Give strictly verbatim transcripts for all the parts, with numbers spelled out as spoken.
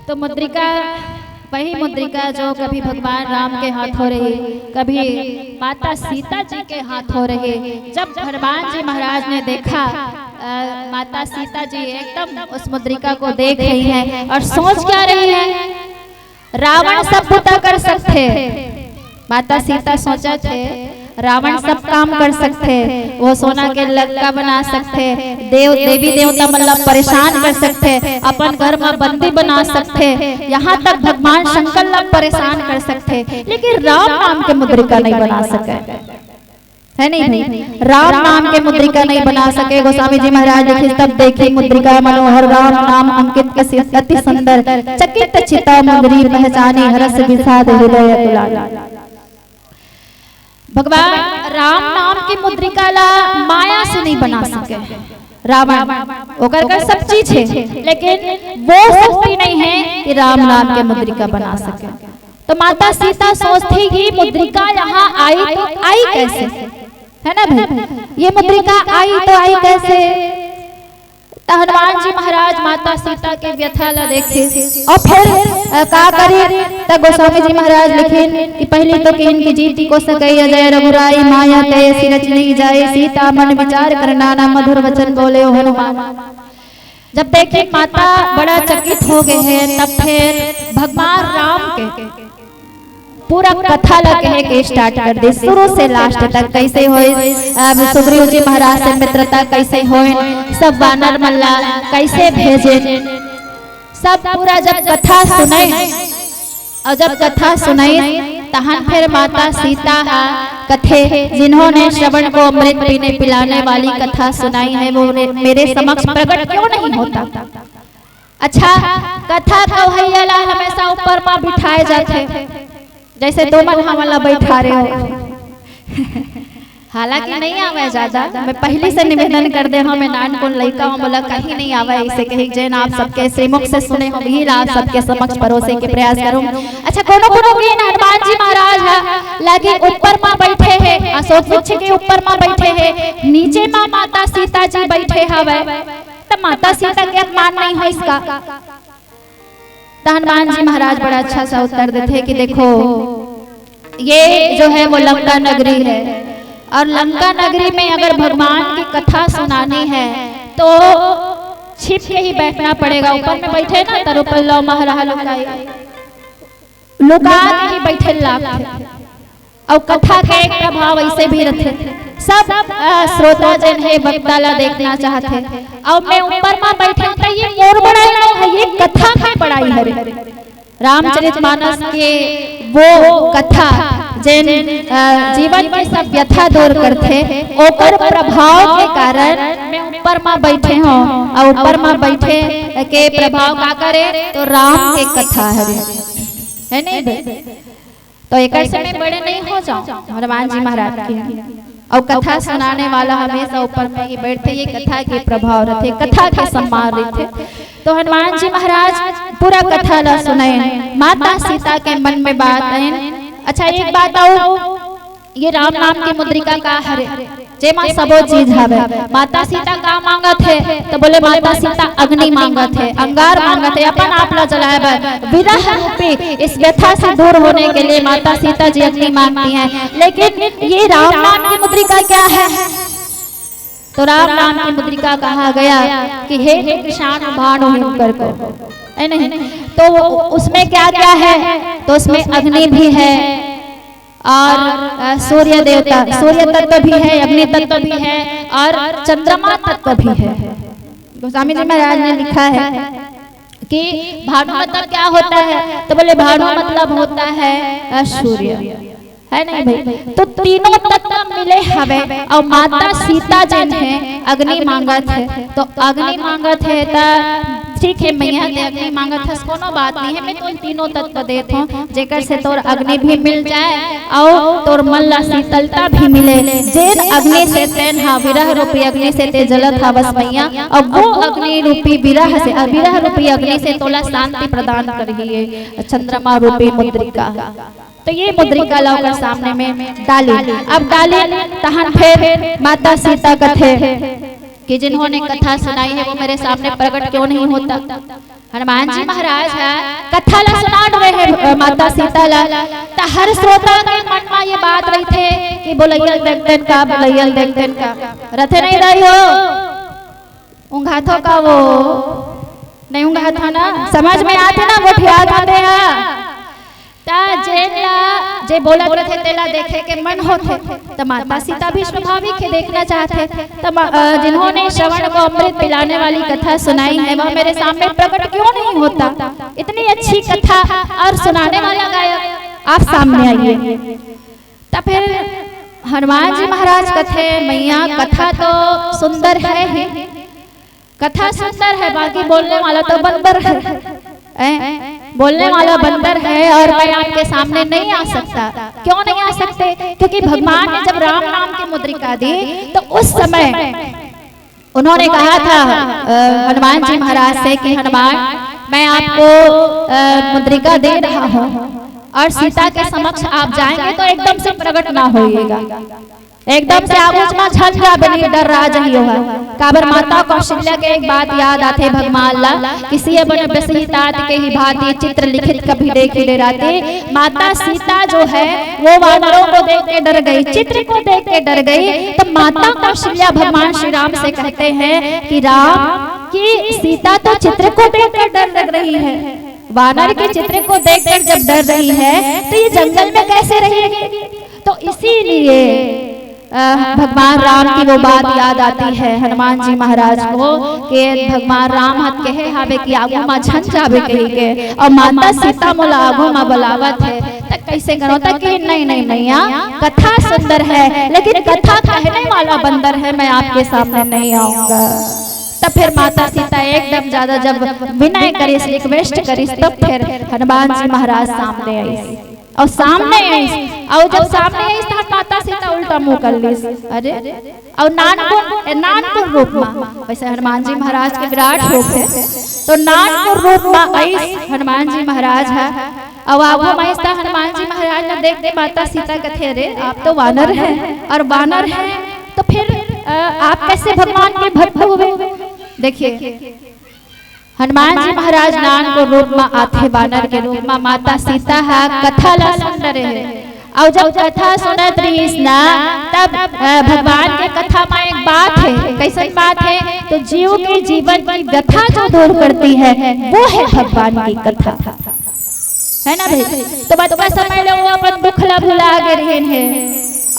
तो मुद्रिका, वही मुद्रिका जो कभी भगवान राम के हाथों रही, कभी माता सीता जी के हाथों रही। जब हनुमान जी महाराज ने देखा, अ, माता सीता जी एकदम उस मुद्रिका को देख रही हैं और सोच क्या रही हैं, रावण सब बुता कर सकथे, माता सीता सोचथे, रावण सब काम कर सकथे, वो सोना के लंका बना सकथे, देव देवी देवता मन ला परेशान कर सकथे, अपन घर म बंदी बना सकथे, यहाँ तक भगवान शंकर ला परेशान कर सकथे, लेकिन राम नाम के मुद्रिका नहीं बना सके, है नहीं भाई? राम नाम के मुद्रिका नहीं बना सके। गोस्वामी जी महाराज लिखे, "तब देखी मुद्रिका मनोहर, राम नाम अंकित अति सुंदर, चकित चिता मुंदरी पहचानी, हरष विषाद हृदय अकुलाल।" भगवान राम नाम की मुद्रिका ला माया से नहीं बना सके रावण, ओकर कर सब चीज है, लेकिन वो शक्ति नहीं है कि राम नाम के मुद्रिका बना सके। तो माता सीता सोचती कि मुद्रिका यहाँ आई तो आई कैसे, है ना भाई? ये मुद्रिका आई तो आई कैसे? त हनुमान जी महाराज माता सीता के व्यथा ला देखे और फिर, अ, का करे? त गोस्वामी जी महाराज लिखिन कि पहली तो किहिन कि जीति को सकई अजय रघुराई, माया तैसी रचि नहीं जाई, सीता मन विचार कर नाना, मधुर वचन बोले हनुमान। जब देखे माता बड़ा चकित हो गए हैं, तब फिर भगवान राम के पूरा कथा ला कहे के start कर दे, शुरू से last तक कैसे होय, अ, सुग्रीव जी महाराज से मित्रता कैसे होय, सब वानर मन ला कैसे भेजे, सब पूरा जब कथा सुनय और जब कथा सुनय तहन फिर माता सीता हा कथे, "जिन्होंने श्रवण को अमृत पीने पिलाने वाली कथा सुनाई है, वो मेरे समक्ष प्रकट क्यों नहीं होता?" अच्छा, कथा कहइया ला हमेशा ऊपर मा बिठाए जाथे, जैसे तुमन हमन ला बैठा रहे हो। हालांकि नहीं आवे ज्यादा, मैं पहली से निवेदन कर दे हूँ, मैं नानकुन लइका हूँ, मोला कहीं नहीं आवे, इसे कही जेन आप सबके श्रीमुख से सुने हो, वही ला आप सबके समक्ष परोसे के प्रयास करूँ। अच्छा, कोनो कोनो के हनुमान जी महाराज हा लागे ऊपर मा बैठे हे, अशोक वृक्ष के ऊपर मा बैठे हे, नीचे मा माता सीता जी बैठे हवे, त माता सीता के अपमान नहीं होइस का? त हनुमान जी महाराज बड़ा अच्छा सा उत्तर देथे कि देखो, ये जो है वो लंका नगरी है, और लंका नगरी में अगर भगवान की कथा सुनानी है तो छिप के ही बैठना पड़ेगा। ऊपर में बैठे ना, तरुपल्लव महरहा लुकाई, लुका के ही बैठे लागथे। अउ कथा के एक प्रभाव ऐसे भी रथे, सब, अ, श्रोता जन हे, वक्ता ला देखना चाहथे। अउ मैं ऊपर मा बैठे हूँ, त ये मोर बड़ाई नहीं है, ये कथा के बड़ाई हरे। रामचरित मानस के वो कथा, जेन, अ, जीवन के सब व्यथा दूर करथे, ओकर प्रभाव के कारण मैं ऊपर मा बैठे हूँ। अउ ऊपर मा बैठे के प्रभाव का करे, तो राम के कथा हरे, है नहीं भाई? तो एकर से मैं बड़े नहीं हो जाऊं, हनुमान जी महाराज के। अउ कथा सुनाने वाला हमेशा ऊपर में ही बैठे, ये कथा के प्रभाव रथे, कथा के सम्मान रथे। तो हनुमान जी महाराज पूरा कथा ला सुनाए, माता सीता के मन में बात आए। अच्छा, एक बात अउ, ये राम नाम की मुद्रिका का हरे? जेमा सबो चीज हवे। माता सीता का मांगत हे? तो बोले, माता सीता अग्नि मांगत हे, अंगार मांगत हे, अपन आप ला जलाए बर। विरह रूपी इस व्यथा से दूर होने के लिए माता सीता जी अग्नि मांगती हैं। लेकिन ये राम नाम की मुद्रिका क्या है? तो राम नाम की मुद्रिका कहा गया कि हे कृष्ण भानु हिम कर को, है नहीं? तो वो, उसमें क्या क्या है? तो उसमें अग्नि भी है, और, अ, सूर्य देवता, सूर्य तत्व भी है, अग्नि तत्व भी है और चंद्रमा तत्व भी है। गोस्वामी जी महाराज ने लिखा है कि भानु मतलब क्या होता है, तो बोले, भानु मतलब होता है, अ, सूर्य, है नहीं भाई? तो तीनों तत्व मिले हवे। और माता सीता जन है, अग्नि मांगत है, तो अग्नि मांगत है त ठीक है, मैया ते अग्नि मांगत हस, कोनो बात नहीं है, मैं तोर तीनों तत्व देत हूँ, जेकर से तोर अग्नि भी मिल जाए और तोर मन ला शीतलता भी मिले। जेन अग्नि से तेन हा, विरह रूपी अग्नि से ते जलत हवस मैया, और वो अग्नि रूपी विरह से, विरह रूपी अग्नि से तोला शांति प्रदान करही ये चंद्रमा रूपी मुद्रिका। तो ये मुद्रिका ला ओकर सामने में डाली। अब डाली तहन फिर माता सीता कथे, कि जिन्होंने कथा सुनाई है वो मेरे सामने प्रकट क्यों नहीं होता। हनुमान जी महाराज ह कथा ला सुना रहे हैं, अ, माता सीता ला, त हर श्रोता के मन में ये बात रहिथे कि बोलैया ल देख देन का, बोलैया ल देख देन का। रथे नहीं रही हो, उंघाथो का वो, नहीं उंघाथो ना, समझ में आथे ना, गोठियाथो ना। त जेन ला, जे बोलत रथे, तेला देखे के मन होथे। त माता सीता भी स्वाभाविक हे, देखना चाहथे। त मा-, अ, जिन्होंने श्रवण को अमृत पिलाने वाली कथा सुनाई है, वह मेरे सामने प्रकट क्यों नहीं होता? इतनी अच्छी कथा और सुनाने वाला गायक, आप सामने आइए। त फिर हनुमान जी महाराज कथे, मैया, कथा तो सुंदर है ही, कथा सुंदर है, बाकी बोलने वाला तो बंदर है। हैं? बोलने वाला बंदर है और मैं आपके सामने नहीं आ सकता। क्यों नहीं आ सकते? क्योंकि भगवान ने जब राम नाम की मुद्रिका दी, तो उस समय उन्होंने कहा था, अ, हनुमान जी महाराज से कि हनुमान, मैं आपको, अ, मुद्रिका दे रहा हूँ और सीता के समक्ष आप जाएंगे तो एकदम से प्रकट ना होइएगा, एकदम से आगू मा झन जाबे, नहीं डर रहा जइयो है। काबर माता कौशल्या के एक बात याद आथे भगवान ला, कि सिय बन बेसही तात केहि भाँति, चित्र लिखित कभी देखि डराते। माता सीता जो है वो वानरों को देख के डर गई, चित्र को देख के डर गई। तो माता कौशल्या भगवान श्री राम से कहते हैं कि राम, कि सीता तो चित्र को देख कर डर लग रही है, वानर के चित्र को देखकर जब डर रही है तो ये जंगल में कैसे रहेगी? तो इसीलिए, अ, भगवान राम की वो बात याद आती है हनुमान जी महाराज को कि भगवान राम ह कहे हावे कि आगू मा झन जाबे कहि के, और माता सीता मोला आगू मा बलावत है, त कैसे करो? त कि नहीं, नहीं मैया, कथा सुंदर है, लेकिन कथा कहने वाला बंदर है, मैं आपके सामने नहीं आऊंगा। तब फिर माता सीता एकदम ज्यादा जब विनय करिस, रिक्वेस्ट करिस, तब फिर हनुमान जी महाराज सामने आइस। और सामने आइस, और जब सामने आइस, तब माता सीता उल्टा मुंह कर लिस। अरे, और नानकुन, ए, नानकुन रूप मा, वैसे हनुमान जी महाराज के विराट रूप है, तो नानकुन रूप मा आइस हनुमान जी महाराज ह। और आगू मा आइस त हनुमान जी महाराज ला देख के माता सीता कथे, अरे, आप तो वानर हैं, और वानर हैं तो फिर, अ, आप कैसे भगवान के भक्त हुए? देखिए, हनुमान जी महाराज नानकुन रूप मा आथे, वानर के रूप मा। माता सीता ह कथा ला सुन रहे हैं, और जब कथा सुनत रहिस ना, तब, अ, भगवान के कथा मा एक बात है। कैसन बात है? तो जीव के जीवन की व्यथा जो दूर करती है, वो है भगवान की कथा, है ना भाई? तो बतका समय ले वो अपन दुख ला भुला गे रहिन हे,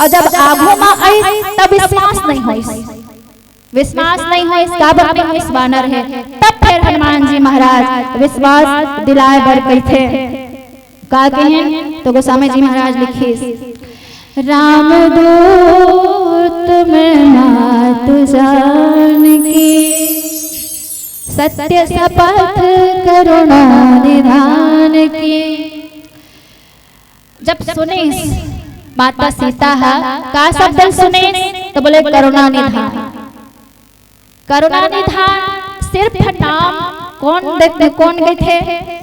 और जब आगू मा आइस, तब विश्वास नहीं होइस। विश्वास नहीं होइस, काबर नहीं होइस, वानर है। तब फिर हनुमान जी महाराज विश्वास दिलाए बर कहिथे। का कहिन? तो गोस्वामी जी महाराज लिखिस, राम दूत मैं मात जानकी, सत्य सपथ करुणा निधान की। जब सुनिस माता सीता ह, का शब्द सुनिस? तो बोले, करुणा निधान। करुणा निधान सिर्फ नाम कोन दे, कोन देथे?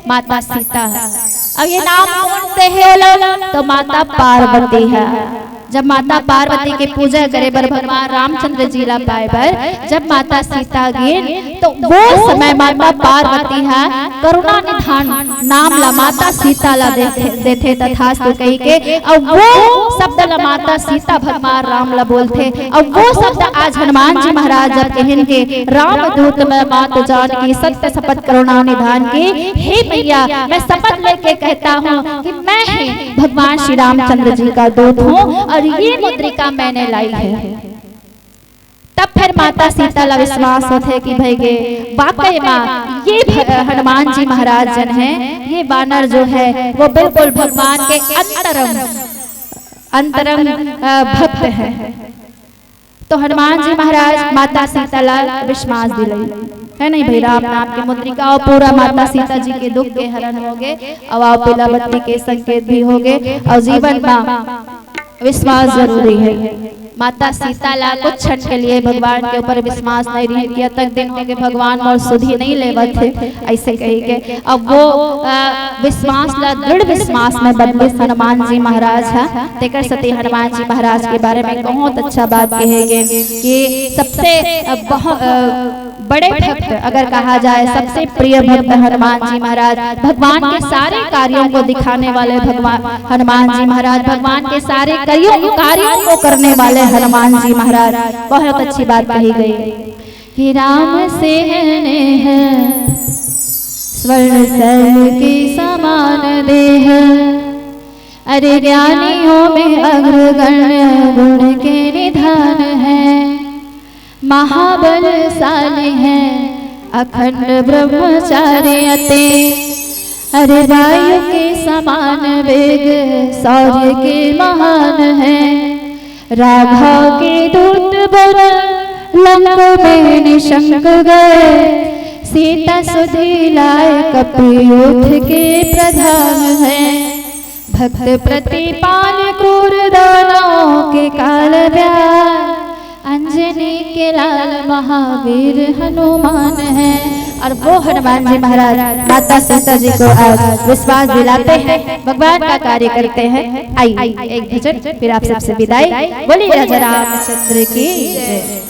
माता सीता ह। अब ये नाम कोन दे हे ओला? तो माता पार्वती ह। जब माता पार्वती के पूजा करे बर भगवान रामचंद्र जी ला पाए बर जब माता सीता गिन, तो वो समय माता पार्वती ह करुणा निधान नाम ला माता सीता ला देथे, देथे तथास्तु कहि के, अउ वो शब्द ला माता सीता भगवान राम ला बोलथे। अउ वो शब्द आज हनुमान जी महाराज जब कहिन के, राम दूत मैं मात जानकी, सत्य सपथ करुणा निधान की, हे मैया, मैं शपथ लेके कहता हूँ कि मैं ही भगवान श्री रामचंद्र जी का दूत हूँ और ये मुद्रिका मैंने लाई है। तब फिर माता सीता ला विश्वास होथे कि भई गे, वाकई मा ये भ-, हनुमान जी महाराज जन है, ये वानर जो है वो बिल्कुल भगवान के अंतरंग, अंतरंग, अ, भक्त है। तो हनुमान जी महाराज माता सीता ला विश्वास दिलाई, है नहीं भई? राम नाम के मुद्रिका अउ पूरा माता सीता जी के दुख के हरण होगे, अउ पीला बत्ती के संकेत भी होगे, अउ जीवन मा विश्वास जरूरी है। माता सीता ला कुछ क्षण के लिए भगवान के ऊपर विश्वास नहीं रहिस कि अतक दिन हो गए भगवान मोर सुधि नहीं लेवत हे, ऐसे कही के। अब वो अ, विश्वास ला दृढ़ विश्वास में बदलिस हनुमान जी महाराज हा। तेकर सेती हनुमान जी महाराज के बारे में बहुत अच्छा बात कहे गे कि सबसे अ, बहु- अ, बड़े भक्त अगर कहा जाए, सबसे प्रिय भक्त हनुमान जी महाराज, भगवान के सारे कार्यों को दिखाने वाले भगवान हनुमान जी महाराज, भगवान के सारे कार्यों कार्यों को करने वाले हनुमान जी महाराज। बहुत अच्छी बात कही गई कि राम से है नेह, स्वर्ण सैल के समान देह। अरे ज्ञानियों में अग्रगण्य गुण के निधान है, महाबलशाली है अखंड ब्रह्मचारी अति। अरे वायु के समान वेग, शौर्य के महान है, राघव के दूत बन लंक में निशंक गए। सीता सुधि लाए कपि युद्ध के प्रधान है, भक्त प्रतिपाल क्रूर दानवों के काल व्याल। अंजनी के लाल महावीर हनुमान है। और वो हनुमान जी महाराज माता सीता जी को आज विश्वास दिलाते हैं, भगवान का कार्य करते हैं। आइए एक भजन, फिर आप सबसे विदाई। बोलिए राजा रामचंद्र की जय।